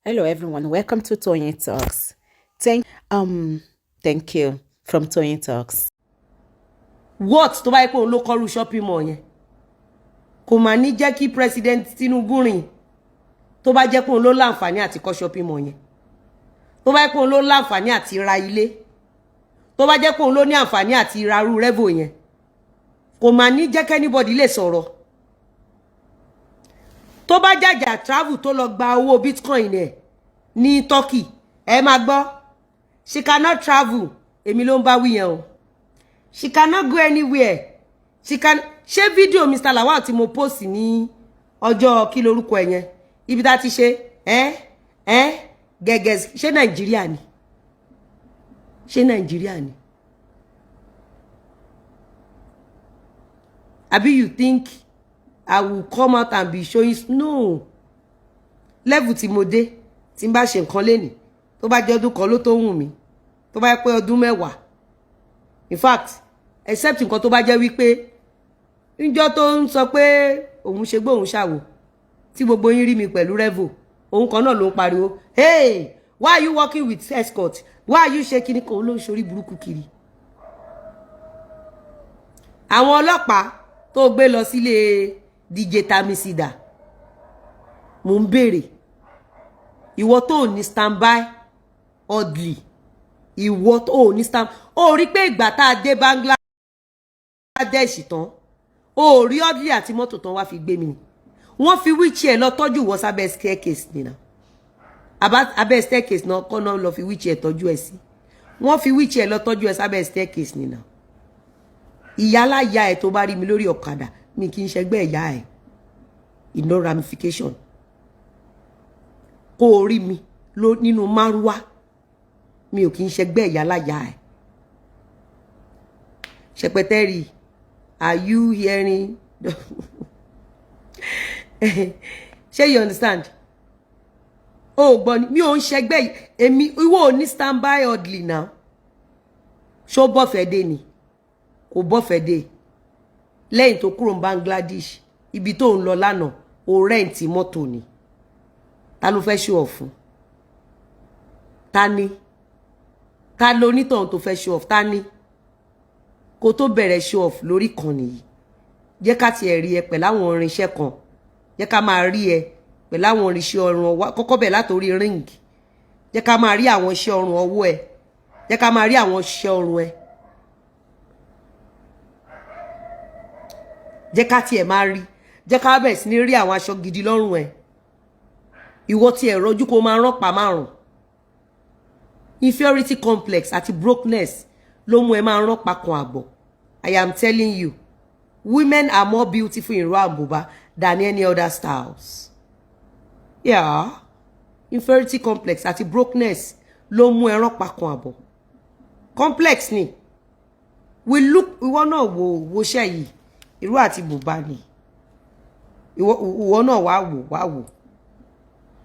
Hello everyone, welcome to Toyeen Talks. Thank um thank you from Toyeen Talks. What tó bá yẹ pé òun ló kọ́rù shopping mall yẹn, kò mà ní jẹ́ kí President Tinubu rìn. Tó bá jẹ́ pé òun ló láǹfààní àti kọ́ shopping mall yẹn, tó bá jẹ́ pé òun ló láǹfààní àti ra ilé, tó bá jẹ́ pé òun ló ní àǹfààní àti ra irú Revo yẹn, kò mà ní jẹ́ kí anybody lè sọ̀rọ̀. Tó bá jàjà travel, tó lọ gba owó bitcoin ẹ̀ ní Turkey, ẹ máa gbọ́, "She cannot travel." Èmi ló ń bá wí yẹn o. "She cannot go anywhere, she can." Ṣé fídíò Mr. Lawal tí mo post ní ọjọ́, kí lorúkọ ẹ̀ yẹn, ibi tá a ti ṣe ẹ gẹ́gẹ́, ṣé Nàìjíríà ni? Ṣé Nàìjíríà ni? Àbí you think I will come out and be showing? No level tí mo dé, tí n bá ṣe nǹkan lénìí, tó bá jẹ́ ọdún kan ló tó wù mí, tó bá yẹ pé ọdún 10, in fact, except nǹkan tó bá jẹ́ wípé níjọ́ tó ń sọ pé òun ṣe gbóhùn ṣàwò tí gbogbo yín rí mi pẹ̀lú Revo, òun kan náà ló ń pariwo, "Hey, why are you working with escort? Why are you ṣe kíní kan?" Ló ń ṣorí burúkú kiri. Àwọn ọlọ́pàá tó gbé lọ sílé DJ Tamisida, mò ń béèrè, ìwọ tó ní standby oddly, ìwọ tó ní stand, ó rí pé ìgbà tá a dé Bangladesh tán, ó rí oddly àti mọ́tò tán wá fi gbé mi ni. Wọ́n fi wheelchair lọ tọ́jú wọ sábẹ́ staircase nìyà. Abẹ́ staircase náà kọ́ náà lọ fi wheelchair tọ́jú ẹ̀ sí. Wọ́n fi wheelchair lọ tọ́jú ẹ̀ sábẹ́ staircase nìyà. Ìyálà ya ẹ̀, tó bá rí mi lórí ọ̀kadà, mi kì í ṣẹgbẹ́ ìyá ẹ̀ in no ramification. Kó o rí mi nínú márúwá, mi ò kì í ṣẹgbẹ́ ìyálà ya ẹ̀. Ṣẹpẹtẹ́rì, are you hearing? Ṣé you understand? O gbọ́ ni, mi ò ń ṣẹgbẹ́ èmi. Ìwọ ò ní standby oddly now. Ṣó bọ́fẹ̀ dé ni? Kò bọ́fẹ̀ dé. Lẹ́yìn tó kúrò ní Bangladesh, ibi tó ń lọ lánàá, o rent mọ́tò ni. Ta ló fẹ́ show off fún? Ta ni? Ta ló onítọ̀hún tó fẹ́ show off? Ta ni? Kó tó bẹ̀rẹ̀ show off lórí kan nìyí, jẹ́ ká tiẹ̀ rí ẹ pẹ̀lú àwọn irinṣẹ́ kan. Jẹ́ ká máa rí ẹ pẹ̀lú àwọn irinṣẹ́ ọrùn ọwọ́. Kọ́kọ́ bẹ̀ látòrí ring. Jẹ́ ká máa rí àwọn iṣẹ́ ọrùn ọwọ́ ẹ. Jẹ́ ká máa rí àwọn iṣẹ́ ọrùn ẹ. Jẹ́ ká tiẹ̀ máa rí. Jẹ́ ká bẹ̀rẹ̀ sí ní rí àwọn aṣọ gidi lọ́rùn ẹ. Ìwọ tiẹ̀ rọjú kó máa rán pa márùn. Inferiority complex àti brokenness ló mú ẹ máa rán pa kan àbọ̀. I am telling you, women are more beautiful in ìró and bùbá than any other styles. Yeah, inferiority complex àti brokenness ló mú ẹ rán pa kan àbọ̀. Complex ni. We look, ìwọ náà wo, wo iṣẹ́ yìí, ìró àti bùbá ni. Ìwọ náà wá wò, wá wò,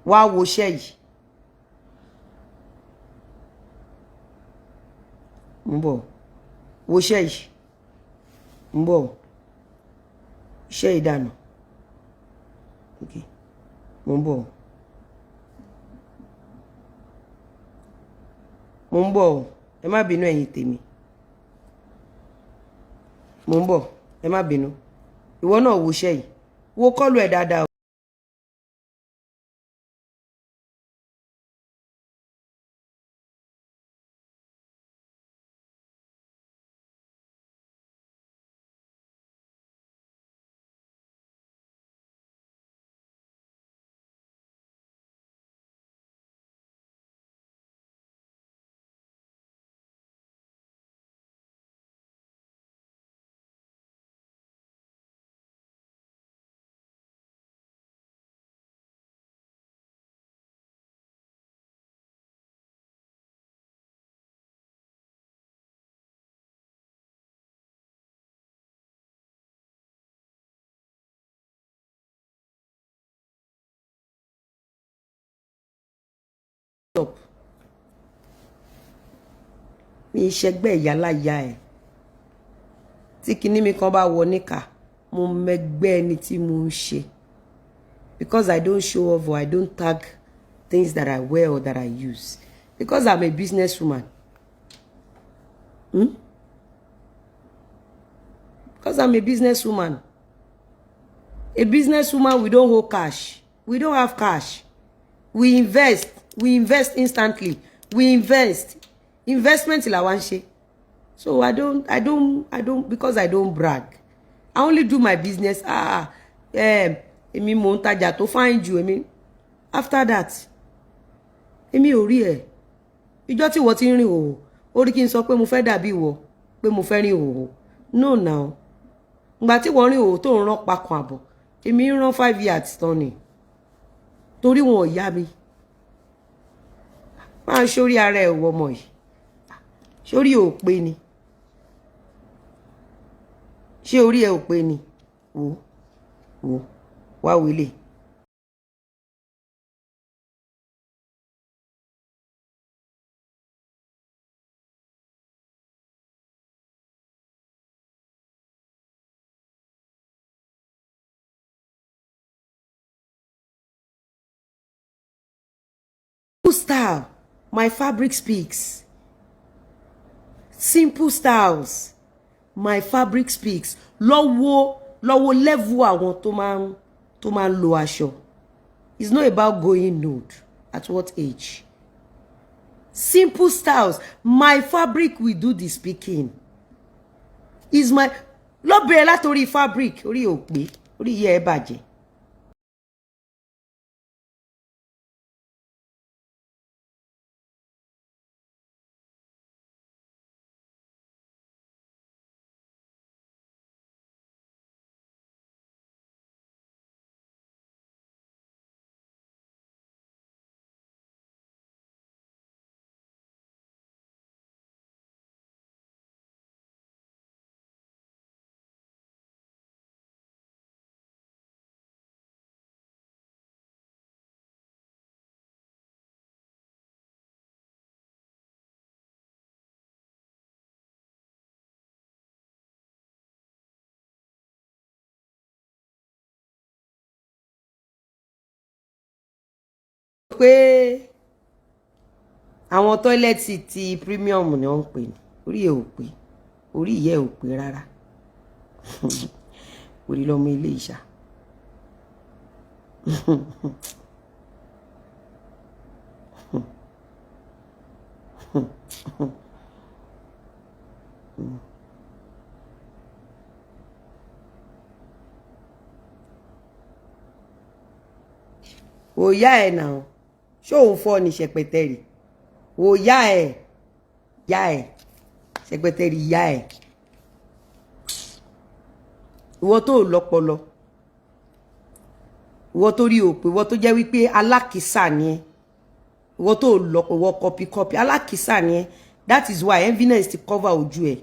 wá wo iṣẹ́ yìí. Ń bọ̀, wo iṣẹ́ yìí. Ń bọ̀, iṣẹ́ ìdànù. Okay, mo ń bọ̀, mo ń bọ̀, ẹ má bínú, ẹ̀yin tèmi, mo ń bọ̀, ẹ má bínú. Ìwọ náà wo iṣẹ́ yìí, wo kọ́lù ẹ̀ dáadáa. O mi ṣẹgbẹ́ ìyáláyà ẹ̀. Tí kinní mi kan bá wọ níkà, mo mẹgbẹ́ ẹni tí mo ń ṣe, because I don't show off or I don't tag. Things that I wear or that I use. Because I'm a businesswoman. Hmm? Because I'm a businesswoman. A businesswoman, we don't hold cash. We don't have cash. We invest. We invest instantly. We invest. Investment làwa ń ṣe. So I don't, because I don't brag. I only do my business. Ah, èmi mò ń tajà tó fine jù èmi. After that, èmi ò rí ẹ̀. Ìjọ́ tí ìwọ ti ń rìn òhò, ó rí kí n sọ pé mo fẹ́ dàbí ìwọ, pé mo fẹ́ rìn òhò. No now. Ìgbà tí wọ́n rìn òhò tó ń rán pakàn àbọ̀, èmi ń rán 5 yards tán ni. Torí wọn ò yá mi. Máa sórí ara ẹ̀ wọ ọmọ yìí. Sórí ò pé ni. Ṣé orí ẹ ò pé ni? Wò wò wá wílé. Style, my fabric speaks. Simple styles, my fabric speaks. Lọ́wọ́ lọ́wọ́ level àwọn tó máa ń lo aṣọ. It's not about going nude. At what age? Simple styles, my fabric will do the speaking. Is my lọ bẹ̀rẹ̀ látòrí fabric. Orí ò pé, orí yẹ ẹ bàjẹ́. Pé àwọn toilet ti premium ni wọ́n ń pè ní. Orí ẹ̀ ò pé, orí ìyá ẹ̀ ò pé rárá. Orí lọ́mọ ilé ìṣà. Òyà ẹ̀ náà, ṣé òun fọ́ ni? Ṣẹpẹtẹrì òyà ẹ̀, yá ẹ̀, ṣẹpẹtẹrì yá ẹ̀. Ìwọ tó lọ́pọlọ, ìwọ tó rí òpè, ìwọ tó jẹ́ wípé alákìísà ni ẹ́, ìwọ tó lọ́pọ̀, ìwọ copy copy, alákìísà ni ẹ́. That is why enviness ti cover ojú ẹ̀.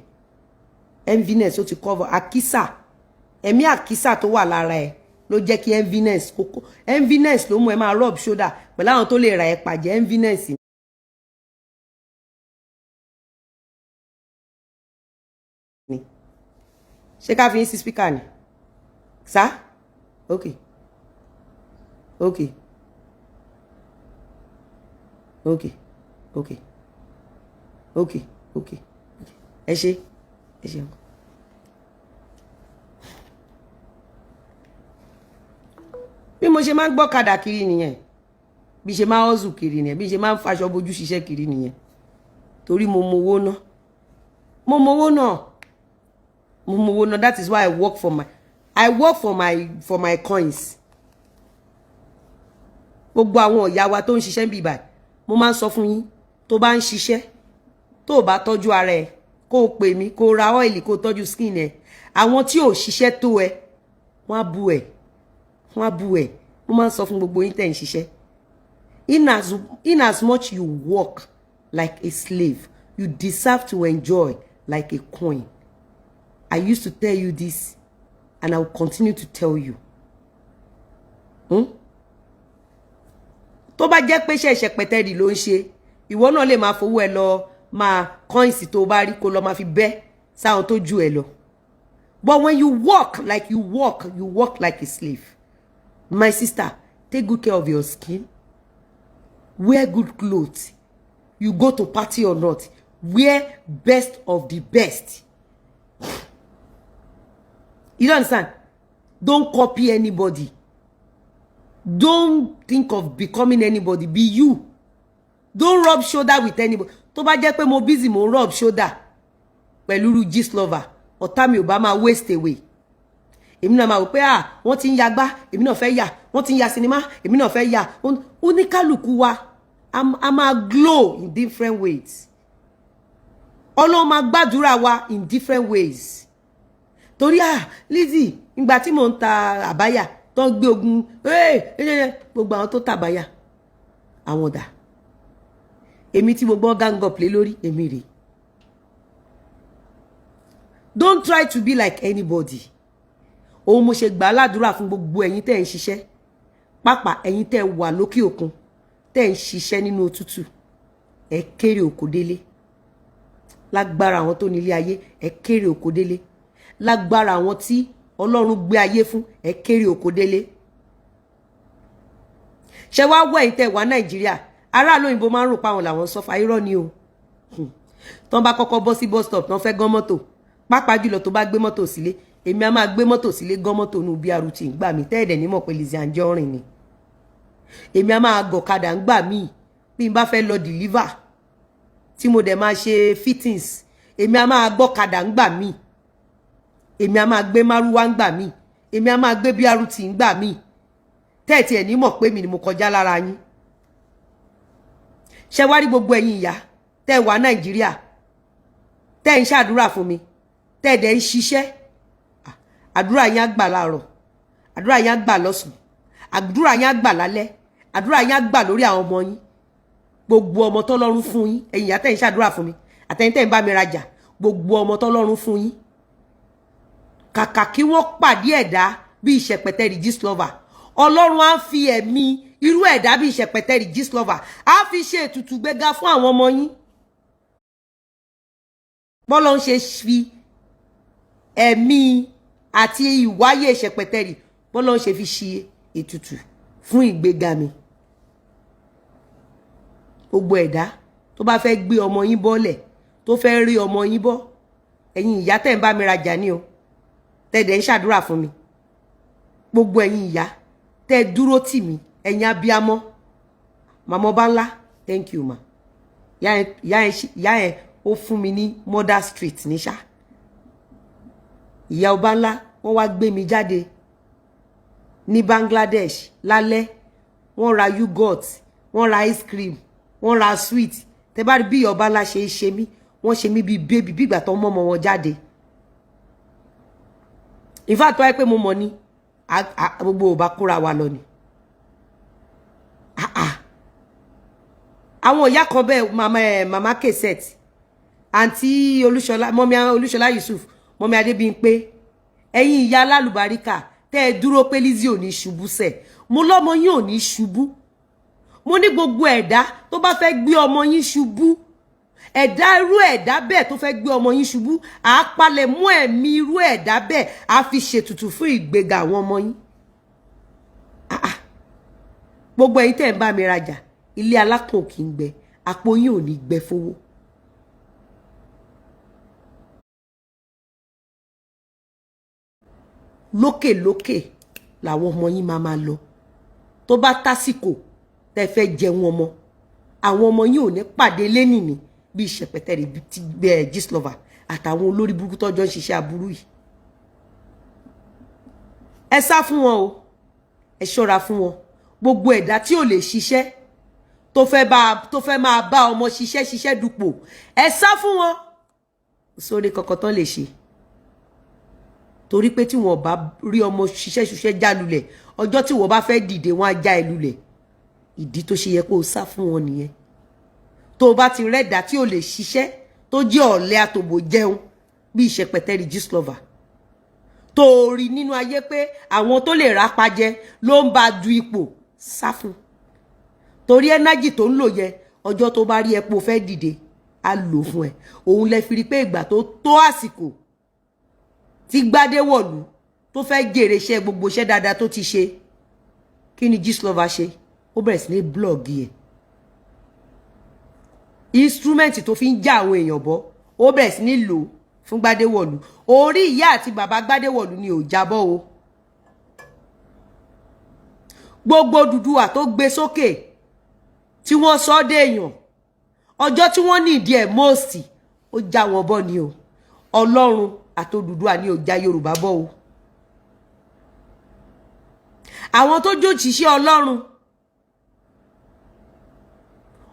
Enviness ó ti cover àkísà. Ẹ̀mí àkísà tó wà lára ẹ̀ ló jẹ́ kí enviness kókó. Enviness ló mú ẹ máa rub shoulder pẹ̀lú àwọn tó lè ra ẹ pàjẹ́. Enviness ni. Ṣé ká fi yín sí speaker ni sá? Ok, ẹ ṣé, ẹ ṣeun. Bí mo ṣe máa ń gbọ́kadà kiri nìyẹn, bí ṣe máa ń hustle kiri nìyẹn, bí ṣe máa ń faṣọ bojú ṣiṣẹ́ kiri nìyẹn, torí mo mowó ná, mo mowó náà, mo mowó ná. That is why I work for my coins. Gbogbo àwọn ọ̀yà wa tó ń ṣiṣẹ́ ń bì báyìí, mo máa ń sọ fún yín, tó bá ń ṣiṣẹ́, tó o bá tọ́jú ara ẹ, kó o pè mí, kó o ra oil, kó o tọ́jú skin ẹ. Àwọn tí ò ṣiṣẹ́ tó ẹ, wọ́n á bú ẹ, wọ́n á bú ẹ. Mo máa ń sọ fún gbogbo yín tẹ̀ ń ṣiṣẹ́, in as much you work like a slave, you deserve to enjoy like a queen. I used to tell you this and I will continue to tell you. Hmm? Tó bá jẹ́ pé ṣẹ̀ṣẹ̀ pẹ̀tẹ́rì ló ń ṣe, ìwọ náà lè máa fowó ẹ lọ máa coins tó bá rí, kó lọ máa fi bẹ́ sáwọn tó ju ẹ lọ. But when you work like you work, you work like a slave. My sister, take good care of your skin. Wear good clothes. You go to party or not, wear best of the best. You don't understand? Don't copy anybody. Don't think of becoming anybody. Be you. Don't rub shoulder with anybody. Tó bá jẹ́ pé mo busy, mo rub shoulder pẹ̀lú irú Gistlover, ọ̀tá mi ò bá máa waste away. Èmi náà máa wò pé, ah, wọ́n ti ń yagbá, èmi náà fẹ́ yà. Wọ́n ti ń ya sinimá, èmi náà fẹ́ yà. Oníkálukú wa a máa glow in different ways. Ọlọ́run máa gbàdúrà wa in different ways. Torí, ah, Lizzy, ìgbà tí mò ń ta àbáyà tó ń gbé ogun, gbogbo àwọn tó tàbáyà, àwọn dà? Èmi tí gbogbo gang up lé lórí, èmi rèé. Don't try to be like anybody. Òun mo ṣe gbà á ládùúrà fún gbogbo ẹ̀yin tẹ́ ẹ̀ ń ṣiṣẹ́, pàápàá ẹ̀yin tẹ́ ẹ wà lókè òkun, tẹ́ ẹ̀ ń ṣiṣẹ́ nínú òtútù. Ẹ kéré oko délé lágbára àwọn tó nílé ayé. Ẹ kéré oko délé lágbára àwọn tí Ọlọ́run gbé ayé fún. Ẹ kéré oko délé. Ṣé wàá wọ ẹ̀yin tẹ́ wà Nàìjíríà, aráàlú òyìnbó máa ń rò páwọn làwọn sọfà. Irọ́ ni o. Tán bá kọ́kọ́ bọ́ sí bus stop, tán fẹ́ gán mọ́tò, pàápàá jùlọ tó bá gbé mọ́tò sílé. Èmi a máa gbé mọ́tò sílé, gán mọ́tò nù BRT ń gbà mí tẹ́ẹ̀dẹ̀ nímọ̀ pé Lizzy Anjorin ni. Èmi a máa gọ̀kadà ń gbà míì bí n bá fẹ́ lọ deliver, tí mo dẹ̀ máa ṣe fittings. Èmi a máa gbọ́kadà ń gbà míì. Èmi a máa gbé márúwá ń gbà míì. Èmi a máa gbé BRT ń gbà míì, tẹ́ẹ̀tì ẹ̀ ní mọ̀ pé mi ni mo kọjá lára yín. Ṣé wá rí gbogbo ẹ̀yin ìyá tẹ́ ẹ wà Nàìjíríà, tẹ́ ẹ ń ṣàdúrà fún mi, tẹ́ ẹ dẹ̀ ń ṣiṣẹ́, àdúrà yín á gbà láàárọ̀, àdúrà yín á gbà lọ́sàn, àdúrà yín á gbà lálẹ́, àdúrà yín á gbà lórí àwọn ọmọ yín, gbogbo ọmọ tọ́lọ́run fún yín. Ẹ̀yin ìyá tẹ́ ń ṣàdúrà fún mi, àtẹ̀yin tẹ́ ń bá mi rajà, gbogbo ọmọ tọ́lọ́run fún yín, kàkà kí wọ́n pàdé ẹ̀dá bí ìṣẹ̀pẹ̀tẹ̀rì Gistlover, Ọlọ́run á fi ẹ̀mí irú ẹ̀dá bí ìṣẹ̀pẹ̀tẹ̀rì Gistlover á fi ṣe ètùtù gbéga fún àwọn ọmọ yín. Bọ́lá ń ṣe fi ẹ̀mí àti ìwáyé ìṣẹ̀pẹ̀tẹ̀rì, bọ́lá ń ṣe fi ṣe ètùtù fún ìgbéga mi. Gbogbo ẹ̀dá tó bá fẹ́ gbé ọmọ yín bọ́lẹ̀, tó fẹ́ rí ọmọ yín bọ́, ẹ̀yin ìyá tẹ̀ ń bá mi rajà ní o, tẹ̀ dẹ̀ ń ṣàdúrà fún mi, gbogbo ẹ̀yin ìyá tẹ́ dúró tì mí, ẹ̀yin abiyamọ, màmá ọba ńlá, thank you ma. Ìyá yẹn ó fún mi ní mother street ní ṣá. Ìyá ọba ńlá, wọ́n wá gbé mi jáde ní Bangladesh lálẹ́. Wọ́n ra yogurt, wọ́n ra ice cream, wọ́n ra sweet. Tẹ́ bá rí bí ìyá ọba ńlá ṣe é ṣe mí, wọ́n ṣe mí bíi baby, bí ìgbà tó ń mọ́mọ́ wọn jáde. In fact, wáyé pé mo mọ̀ ni, gbogbo ò bá kóra wa lọ ni. Ah, ah. Àwọn ìyá kan bẹ́ẹ̀, mama ẹ̀, mama Kset, àǹtí Olúṣọlá, mummy Olúṣọlá Yusuf, mummy Adébímpé, ẹ̀yin ìyá alálùbáríkà tẹ́ ẹ dúró pé Lizzy ò ní ṣubú sẹ̀, mo lọ́mọ yín ò ní ṣubú. Mo ní gbogbo ẹ̀dá tó bá fẹ́ gbé ọmọ yín ṣubú, ẹ̀dá irú ẹ̀dá bẹ́ẹ̀ tó fẹ́ gbé ọmọ yín ṣubú, àápalẹ̀ mú ẹ̀mí irú ẹ̀dá bẹ́ẹ̀, á fi ṣètùtù fún ìgbéga àwọn ọmọ yín. Ah, ah. Gbogbo ẹ̀yin tẹ́ ń bá mi rajà, ilé alákàn kì í gbẹ, àpò yín ò ní gbẹ fowó. Lókè lókè làwọn ọmọ yín máa máa lọ. Tó bá tásìkò tẹ́ fẹ́ jẹun ọmọ, àwọn ọmọ yín ò ní pàdé lénìní bíi ṣẹpẹtẹrì ti gbẹ Gistlover àtàwọn olórí burúkú tọ́jọ́ ń ṣiṣẹ́ aburú yìí. Ẹ sá fún wọn o, ẹ ṣọ́ra fún wọn. Gbogbo ẹ̀dá tí ò lè ṣiṣẹ́, tó fẹ́ máa bá ọmọ ṣiṣẹ́ ṣiṣẹ́ dupò, ẹ sá fún wọn. Sórí kankan tán lè ṣe, torí pé tí wọn bá rí ọmọ ṣiṣẹ́ ṣiṣẹ́ já lulẹ̀, ọjọ́ tí wọ́n bá fẹ́ dìde, wọ́n á já ẹ lulẹ̀. Ìdí tó ṣe yẹ kó o sá fún wọn nìyẹn. Tó o bá ti rẹ́dà tí ò lè ṣiṣẹ́, tó jẹ́ ọ̀lẹ àtòbò jẹun bí ìṣẹ̀pẹ̀tẹ̀rì Gistlover, tó o rí nínú ayé pé àwọn tó lè rápá jẹ ló ń bá du ipò, sá fún, torí ẹ́nájì tó ń lò yẹ, ọjọ́ tó bá rí ẹ pé o fẹ́ dìde, á lò fún ẹ. Òun lẹ fi rí pé ìgbà tó tó àsìkò tí Gbádé wọ̀lú, tó fẹ́ jèrè iṣẹ́, gbogbo iṣẹ́ dáadáa tó ti ṣe, kí ni Gistlover ṣe? Ó bẹ̀rẹ̀ sí ní blog ẹ̀. Instrument tó fi ń já àwọn èèyàn bọ́, ó bẹ̀rẹ̀ sí ní lò fún Gbádéwọ̀lú. Orí ìyá àti bàbá Gbádéwọ̀lú ni ò jábọ́ o. Gbogbo Odùduwà tó gbé sókè tí wọ́n sọ déèyàn, ọjọ́ tí wọ́n ní ìdí ẹ̀ most, ó já wọn bọ́ ni o. Ọlọ́run àti Odùduwà ni ò já Yorùbá bọ́ o. Àwọn tó jòjìṣẹ́ Ọlọ́run,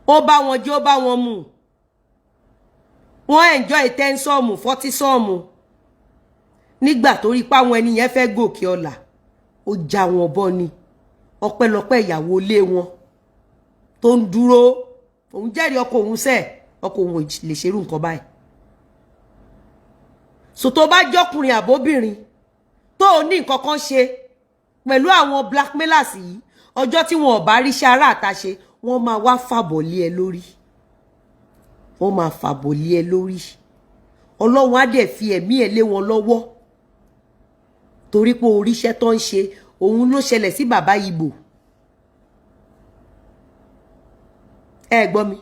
ó bá wọn jẹ́, ó bá wọn mu, wọ́n enjoy 10 some, 40 some. Nígbà tó rí páwọn ẹni yẹn fẹ́ gòkè ọ̀la, ó já wọn bọ́ ni. Ọpẹ́lọpẹ́ ìyàwó ilé wọn tó ń dúró, òun jẹ́rìí ọkọ òun sẹ́, ọkọ òun ò lè ṣerú nǹkan báyìí. So tó bá jọkùnrin àbóbìnrin tó o ní nǹkan kan ṣe pẹ̀lú àwọn blackmailers yìí, ọjọ́ tí wọn ò bá ríṣẹ́ ara àtàṣe, wọ́n máa wá fàbọ̀ lé ẹ lórí, wọ́n máa fàbọ̀ lé ẹ lórí. Ọlọ́run á dẹ̀ fi ẹ̀mí ẹ̀ lé wọn lọ́wọ́, torí pé oríṣẹ́ tó ń ṣe òun ló ṣẹlẹ̀ sí bàbá Ìgbò. Ẹ gbọ́ mi,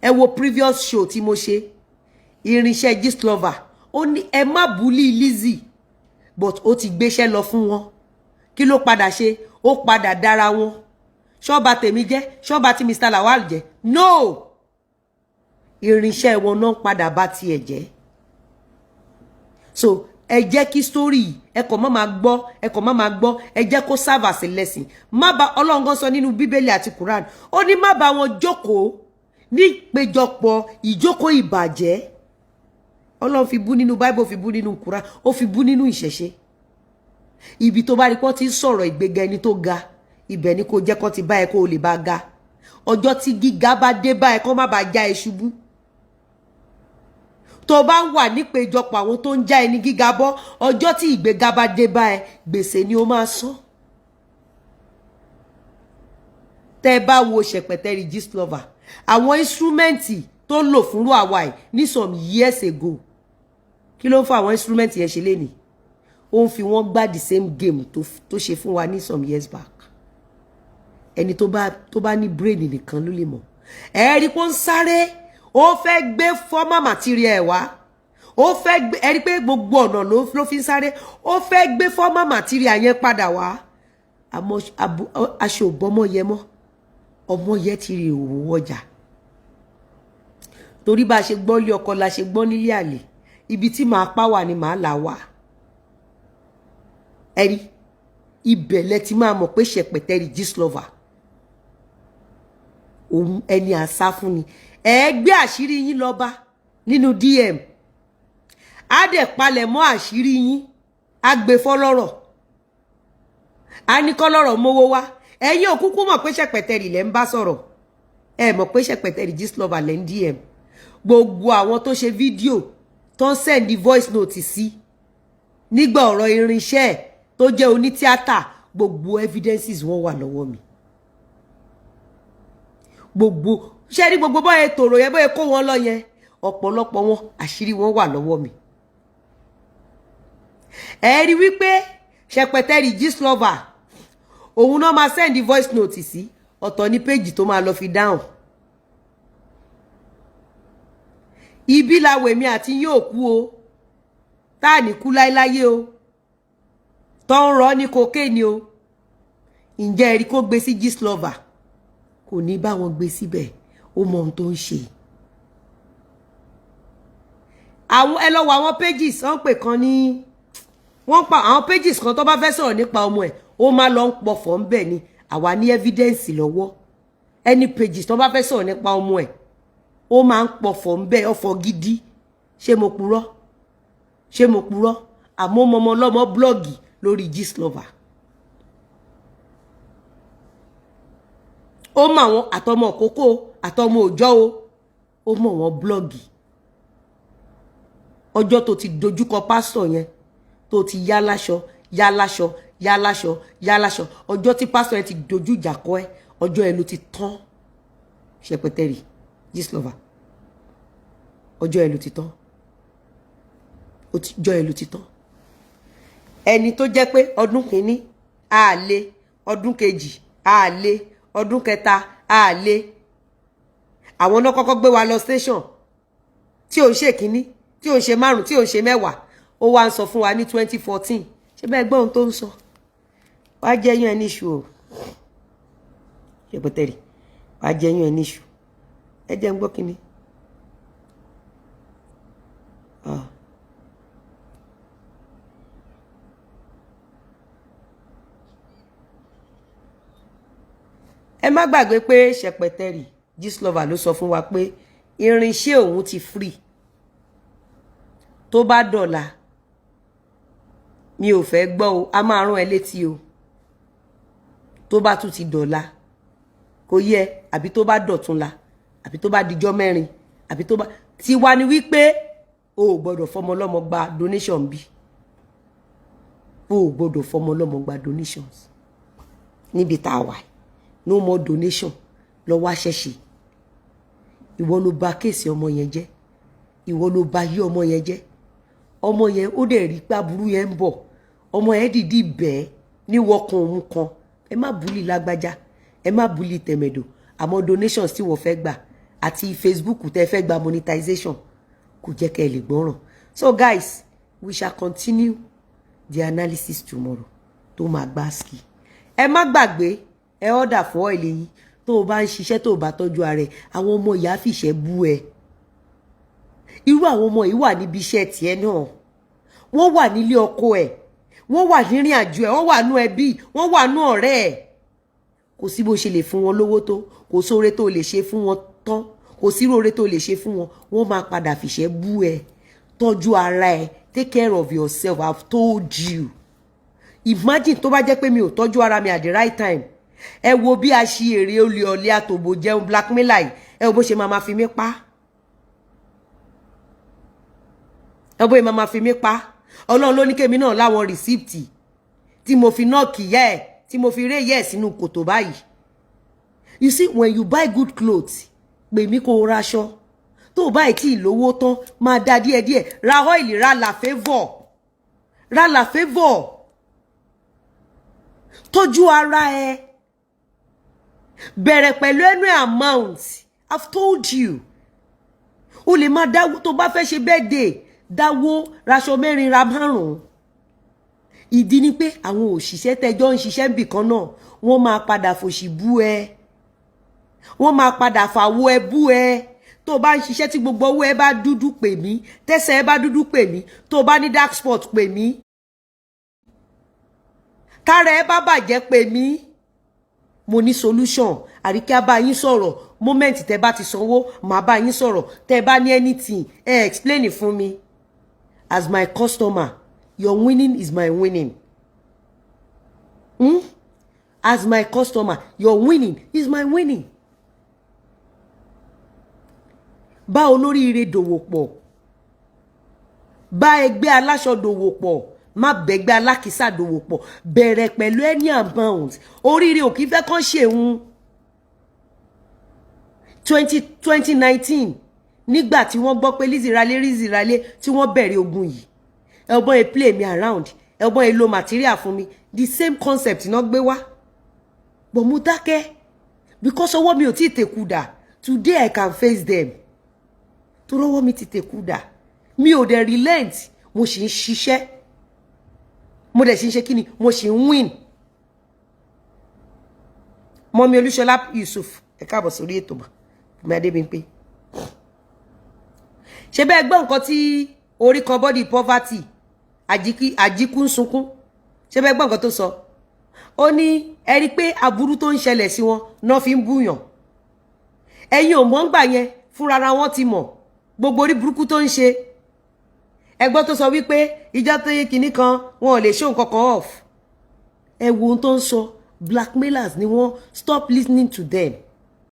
ẹ wo previous show tí mo ṣe, irinṣẹ́ Gistlover. Ó ní ẹ má bully Lizzy, but ó ti gbéṣẹ́ lọ fún wọn. Kí ló padà ṣe? Ó padà dára wọn. Ṣọ́ba tèmi jẹ́, ṣọ́ba tí Mr. Lawal jẹ́? No, irinṣẹ́ wọn náà padà bá tiẹ̀ jẹ́. So ẹ jẹ́ kí story, ẹ kàn má máa gbọ́, ẹ kàn má máa gbọ́, ẹ jẹ́ kó serve as a lesson. Má bá Ọlọ́run gan sọ nínú Bíbélì àti Quran, ó ní má bá wọn jókòó ní ìpéjọpọ̀ ìjókòó ìbàjẹ́. Ọlọ́run fi bú nínú Bible, fi bú nínú Quran, ó fi bú nínú ìṣẹ̀ṣe. Ibi tó bá rí pọ́n ti ń sọ̀rọ̀ ìgbéga ẹni tó ga, ibẹ̀ ni kò jẹ́ kó ti bá ẹ, kó o lè bá ga. Ọjọ́ tí gíga bá dé bá ẹ, kó má bàa já ẹ ṣubú. Tó bá ń wà nípéjọpọ̀ àwọn tó ń já ẹni gíga bọ́, ọjọ́ tí ìgbéga bá dé bá ẹ, gbèsè ni ó máa san. Tẹ́ ẹ bá wo Ṣẹ̀pẹ̀tẹ̀rì Gistlover, àwọn instrument tó lò fúnrú àwa ẹ̀ ní some years ago, kí ló ń fa àwọn instrument yẹn ṣe lénìí? Ó ń fi wọ́n gbá the same game tó ṣe fún wa ní some years back. Ẹni tó bá ní brain nìkan ló lè mọ̀. Ẹ rí pé ó ń sáré, ó fẹ́ gbé former material ẹ̀ wá, ó fẹ́ gbé. Ẹ rí pé gbogbo ọ̀nà ló fi ń sáré, ó fẹ́ gbé former material yẹn padà wá. Àmọ́ aṣọ òbọ́mọ yẹ mọ́, ọmọ yẹ ti rí òwò ọjà, torí bá a ṣe gbọ́ lé ọkọ la ṣe gbọ́ nílé àlè. Ibi tí màá pa wà ni màá là wà. Ẹ rí ibẹ̀ lẹ ti máa mọ̀ pé Ṣẹ̀pẹ̀tẹ̀rì Gistlover, òun ẹni àsá fún ni. Ẹ gbé àṣírí yín lọ bá nínú DM, á dẹ̀ palẹ̀ mọ́ àṣírí yín, á gbé fọlọ́rọ̀, á ní kọ́lọ́rọ̀ mówó wá. Ẹ̀yin òkúkú mọ̀ pé Ṣẹ̀pẹ̀tẹ̀rì lẹ́ ń bá sọ̀rọ̀. Ẹ mọ̀ pé Ṣẹ̀pẹ̀tẹ̀rì Gistlover lẹ́ ń DM. Gbogbo àwọn tó ṣe fídíò, tó ń send voice note sí nígbà ọ̀rọ̀ irinṣẹ́ ẹ̀ tó jẹ́ onítíátà, gbogbo evidences wọn wà lọ́wọ́ mi. Gbogbo ṣé rí gbogbo báyẹn tòrò yẹn, báyẹn kó wọn lọ yẹn, ọ̀pọ̀lọpọ̀ wọn, àṣírí wọn wà lọ́wọ́ mi. Ẹ rí wípé Ṣẹpẹtẹrì Gistlover, òun náà máa send voice note sí, ọ̀tọ̀ ní péjì tó máa lọ fi dáhùn. Ibi làwọn èmi àti yín ò kú o, tá à ní kú láéláyé o, tó ń rọ ní kokéènì o. Ǹjẹ́ ẹ rí kó gbé sí Gistlover? Kò ní bá wọn gbé síbẹ̀, ó mọ ohun tó ń ṣe. Àwọn ẹ lọ wo àwọn pages wọ́n pè kan ní wọ́n pa àwọn pages kan tó bá fẹ́ sọ̀rọ̀ nípa ọmọ ẹ̀, ó máa lọ ń pọ̀fọ̀ ń bẹ̀ ni. Àwa ní evidence lọ́wọ́. Any pages tó bá fẹ́ sọ̀rọ̀ nípa ọmọ ẹ̀, ó máa ń pọ̀fọ̀ ń bẹ̀, ọ̀fọ̀ gidi. Ṣé mo purọ́? Ṣé mo purọ́? Àmọ́ ọmọ ọlọ́mọ blog lórí Gistlover, ó mọ àwọn àtọmọ kókó, àtọmọ òjọ́ o, ó mọ wọn blog. Ọjọ́ tó ti dojúkọ pásítọ̀ yẹn, tó ti yá láṣọ, yá láṣọ, yá láṣọ, yá láṣọ, ọjọ́ tí pásítọ̀ yẹn ti dojú ìjà kọ ẹ, ọjọ́ ẹ ló ti tán. Ṣẹpẹtẹrì Gistlover, ọjọ́ ẹ ló ti tán, ọjọ́ ẹ ló ti tán. Ẹni tó jẹ́ pé ọdún kìíní àlè, ọdún kejì àlè, ọdún kẹta àlè, Àwọn náà kọ́kọ́ gbé wa lọ station, tí ò ń ṣe kínní, tí ò ń ṣe márùn, tí ò ń ṣe 10. Ó wá ń sọ fún wa ní 2014. Ṣé bẹ́ẹ̀ gbọ́ ohun tó ń sọ? Wàá jẹ́yàn ẹ níṣu o, Ṣẹpẹtẹrì, wàá jẹ́yàn ẹ níṣu. Ẹ jẹ́ ń gbọ́ kínní. Ah. Ẹ má gbàgbé pé Ṣẹpẹtẹrì Gistlover ló sọ fún wa pé irinṣẹ́ òun ti free. Tó bá dọ̀la, mi ò fẹ́ gbọ́ o, a máa rán ẹ létí o. Tó bá tún ti dọ̀la, kò yẹ, àbí tó bá dọ̀túnla, àbí tó bá dijọ́ mẹ́rin, àbí tó bá ti wá ní wípé o ò gbọ́dọ̀ fọmọ ọlọ́mọ gba donation bí, o ò gbọ́dọ̀ fọmọ ọlọ́mọ gba donations níbi tá a wà. No more donation. Lọ wá ṣẹ̀ṣẹ̀. Ìwọ ló bà case ọmọ yẹn jẹ́, ìwọ ló bà yí ọmọ yẹn jẹ́. Ọmọ yẹn, ó dẹ̀ rí pé aburú yẹn ń bọ̀. Ọmọ yẹn dìídì bẹ́ẹ̀ níwọ̀kan òun kan, ẹ má bully lágbájá, ẹ má bully tẹ̀mẹ̀dò. Àmọ́ donations tí wọ́n fẹ́ gbà àti Facebook tẹ́ fẹ́ gba monetization kò jẹ́ kẹ́ ẹ lè gbọ́ràn. So guys, we shall continue the analysis tomorrow. Tó máa gbá ski. Ẹ má gbàgbé, ẹ order fún oil yín. Tó o bá ń ṣiṣẹ́, tó o bá tọ́jú ara ẹ, àwọn ọmọ ìyá fìṣẹ́ bú ẹ. Irú àwọn ọmọ yìí wà níbi iṣẹ́ tiẹ̀ náà, wọ́n wà nílé ọkọ ẹ̀, wọ́n wà nírìn àjò ẹ̀, wọ́n wà nú ẹbí, wọ́n wà nú ọ̀rẹ́ ẹ̀. Kò sí bó ṣe lè fún wọn lówó tó, kò sóore tó lè ṣe fún wọn tán, kò sí róore tó lè ṣe fún wọn, wọ́n máa padà fìṣẹ́ bú ẹ. Tọ́jú ara ẹ, take care of yourself. I've told you. Imagine tó bá jẹ́ pé mi ò tọ́jú ara mi at the right time. Ẹ wo bí a ṣe èrè olè ọ̀lẹ́ àtòbò jẹun blackmailer yìí. Ẹ wo bó ṣe máa ma fi mí pa, ẹ wo bó ṣe máa ma fi mí pa. Ọlọ́run ló ní kémi náà láwọn receipt tí mo fi náà kìyà ẹ̀, tí mo fi ré yẹ̀ sínú kòtò báyìí. You see, when you buy good clothes, pè mí kó o raṣọ. Tó o báyìí tí ìlówó tán, máa dá díẹ̀díẹ̀. Ra oil, ra La Favour, ra La Favour. Tọ́jú ara ẹ, bẹ̀rẹ̀ pẹ̀lú ẹnu amount. I've told you, o lè máa dáwó. Tó bá fẹ́ ṣe birthday, dáwó raṣọ mẹ́rin, ra márùn-ún. Ìdí ni pé àwọn òṣìṣẹ́ tẹjọ́ ń ṣiṣẹ́ níbì kan náà, wọ́n máa padà fòṣì bú ẹ, wọ́n máa padà fàwọ́ ẹ bú ẹ. Tó o bá ń ṣiṣẹ́, tí gbogbo owó ẹ bá dúdú, pè mí. Tẹ́sẹ̀ ẹ bá dúdú, pè mí. Tó o bá ní dark spot, pè mí. Tára ẹ bá bàjẹ́, pè mí. Mo ní solution. Àríkẹ́ á bá yín sọ̀rọ̀. Moment tẹ́ bá ti sanwó, màá bá yín sọ̀rọ̀. Tẹ́ bá ní anything, ẹ explain fún mi. As my customer, your winning is my winning. Hmm? As my customer, your winning is my winning. Bá olóríire dòwò pọ̀, bá ẹgbẹ́ aláṣọ dòwò pọ̀, má bẹ́gbẹ́ alákìísà dòwò pọ̀. Bẹ̀rẹ̀ pẹ̀lú any amount. Oríire ò kí fẹ́ kán ṣèun. 2019, nígbà tí wọ́n gbọ́ pé Lizzy ralé, Lizzy ralé, tí wọ́n bẹ̀rẹ̀ ogun yìí, ẹ̀gbọ́n ẹ play me around, ẹ̀gbọ́n ẹ lo material fún mi. The same concept náà gbé wá, but mo dákẹ́ because ọwọ́ mi ò tí ì tẹ̀kù dà. Today I can face them tó rọ́wọ́ mi ti tẹ̀kù dà. Mi ò dẹ̀ relent. Mo sì ń ṣiṣẹ́, mo dẹ̀ sì ń ṣe kí ni, mo sì ń win. Mọ́mí Olúṣọlá Yusuf, ẹ káàbọ̀ sórí ètò mà. Bùnmi Adébímpé, ṣe bẹ́ẹ̀ gbọ́ nǹkan tí orí kan body poverty, àjíkú ń sunkún? Ṣe bẹ́ẹ̀ gbọ́ nǹkan tó sọ? Ó ní ẹ rí i pé aburú tó ń ṣẹlẹ̀ sí wọn náà fi ń búyàn. Ẹ̀yin ò mọ̀ ń gbà yẹn, fúnra wọn ti mọ̀ gbogbo orí burúkú tó ń ṣe. Ẹgbọ́n tó sọ wípé ìjọ tó yẹ kinní kan, wọn ò lè ṣó nǹkan kan off. Ẹ wo ohun tó ń sọ. Blackmailers ni wọ́n. Stop listening to them.